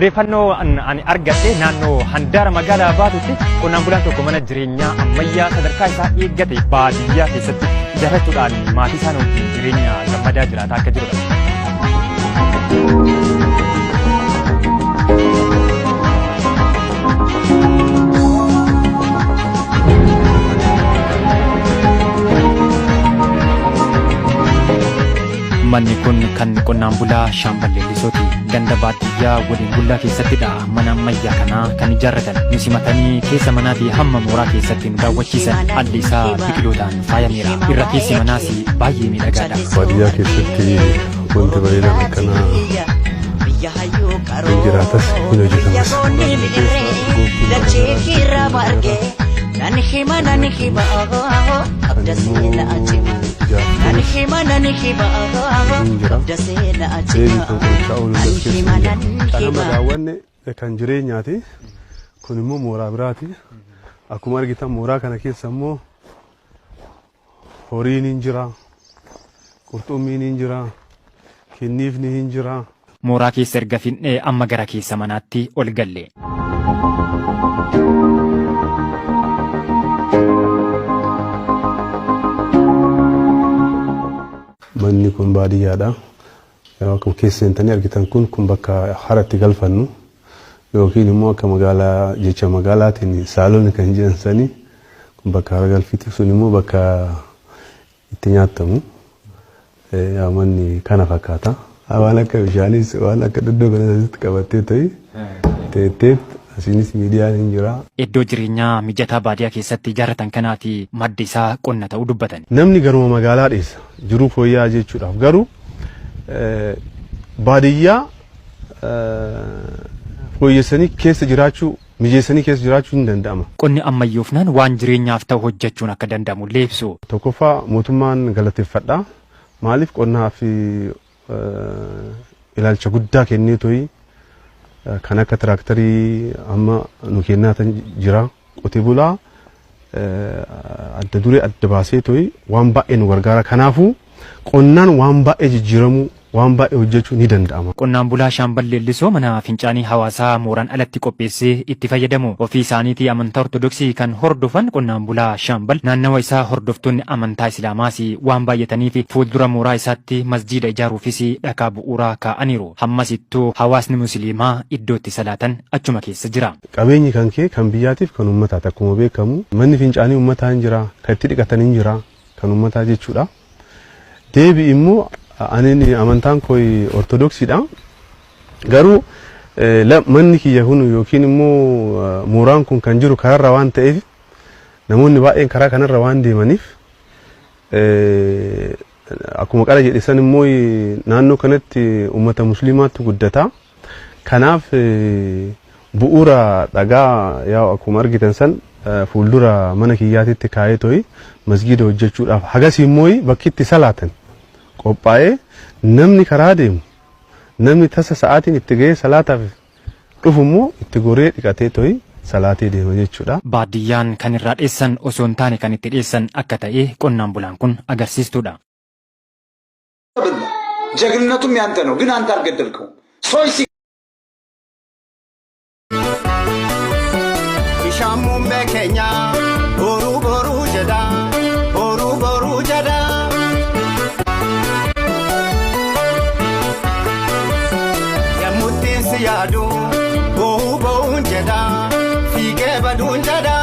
Odeeffannoo ani argadhe naannoo handaara magaalaa baatutti qonnaan bulaan tokko mana jireenyaa ammayyaa sadarkaa isaa eeggate baadiyyaa keessatti ijaarrachuudhaan maatii isaan wajjin jireenya gammadaa jiraataa akka jirudha. Manni kun kan qonnaan bulaa Shaambal Leellisooti. Ganda baadiyyaa waliin bullaa keessattidha mana ammayyaa kanaa kan ijaarratan. Nu simatanii keessa manaatii hamma mooraa keessatti nu daawwachiisan. Alli isaa biqilootaan faayameera. Irra keessi manaas baay'ee miidhagaadha. Baadiyyaa keessatti wanti bareedaan akkanaa hin jiraatas hin hojjetamas. Nan hima nan hima Kan immoo nan hima nan hima hin jira. Qabda seenaa Deebii kan qorichaa oolu Nan as keessa hima hin jira. nan Kan amma hima daawwanne kan jireenyaati. Kun immoo mooraa biraati. Akkuma argitan mooraa kana keessa immoo horiin hin jira, qurxummiin hin jira, kinniifni hin jira. Mooraa keessa erga finnee amma gara keessa manaatti ol galle. Manni kun baadiyyaadha. Yeroo akkuma keessa seentanii argitan kun bakka hara itti galfannu yookiin immoo akka magaalaa jecha magaalaatiin saalonni kan jedhan sanii kun bakka hara galfiiti, sun immoo bakka itti nyaatamu. Manni kana fakkaata. Waan akka bishaanis waan akka iddoo kana asitti qabattee ta'e teetteet asiinis miidiyaan hin jira. Iddoo jireenyaa mijataa baadiyyaa keessatti ijaarratan kanaati maddi isaa qonna ta'uu dubbatan. Namni garuma magaalaa dheessa jiruu fooyya'aa jechuudhaaf garuu baadiyyaa fooyyessanii keessa jiraachuu mijeessanii keessa jiraachuu hin danda'ama. Qonni ammayyoofnaan waan jireenyaaf ta'u hojjechuun akka danda'amu illee ibsu. Tokkoffaa mootummaan galateeffadha. Maaliif qonnaaf ilaalcha guddaa kennee toyi kan akka tiraaktarii amma nu kennaa jira. Qotee bulaa adda duree adda baasee toyi waan baay'ee nu gargaara. Kanaafuu qonnaan waan baay'ee jijjiiramuu waan baay'ee hojjechuu ni danda'ama. Qonnaan bulaa Shaambal Leellisoo mana fincaanii hawaasaa mooraan alatti qopheessee itti fayyadamu. Ofii isaaniitii amantaa Ortodoksii kan hordofan qonnaan bulaa Shaambal naannawa isaa hordoftoonni amantaa Islaamaas waan baay'ataniif fuuldura mooraa isaatti masjiida ijaaruufis dhakaa bu'uuraa kaa'aniiru. Hammas ittuu hawaasni Musliimaa iddoo itti salaatan achuma keessa jira. Qabeenyi kan kee kan biyyaatiif kan uummataati akkuma beekamu manni fincaanii uummataa hin jira, kan itti dhiqatan hin jira kan uummataa jechuudha. Deebi immoo ani amantaan koo Ortodoksiidha. Garuu manni kiyya kun yookiin immoo mooraan kun kan jiru karaarra waan ta'eef namoonni baay'een karaa kanarra waan deemaniif akkuma qara jedhe san immoo naannoo kanatti uummata musliimaatti guddata. Kanaaf bu'uura dhagaa yaa akkuma argitan san fuuldura mana kiyyaatitti kaa'ee toyi masgiida hojjechuudhaaf hagas immoo bakki itti salaatan qophaa'ee namni karaa deemu namni tasa sa'aatiin itti ga'ee salaataaf dhufu immoo itti goree dhiqatee toyi salaatee deema jechuudha. Baadiyyaan kan irraa dheessan osoo hin taane kan itti dheessan akka ta'e qonnaan bulaan kun agarsiistuudha. ጀግንነቱም ያንተ ነው፣ ግን አንተ አልገደልከውም። ሰዎች Bishaan muummee keenya boruu boruu jedha boruu boruu jedha. Yemmuttiin si yaadu boo'uu boo'uun jedha fiigee baduun jedha.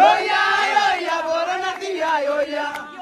Yoya, yoya, Borana, yoya.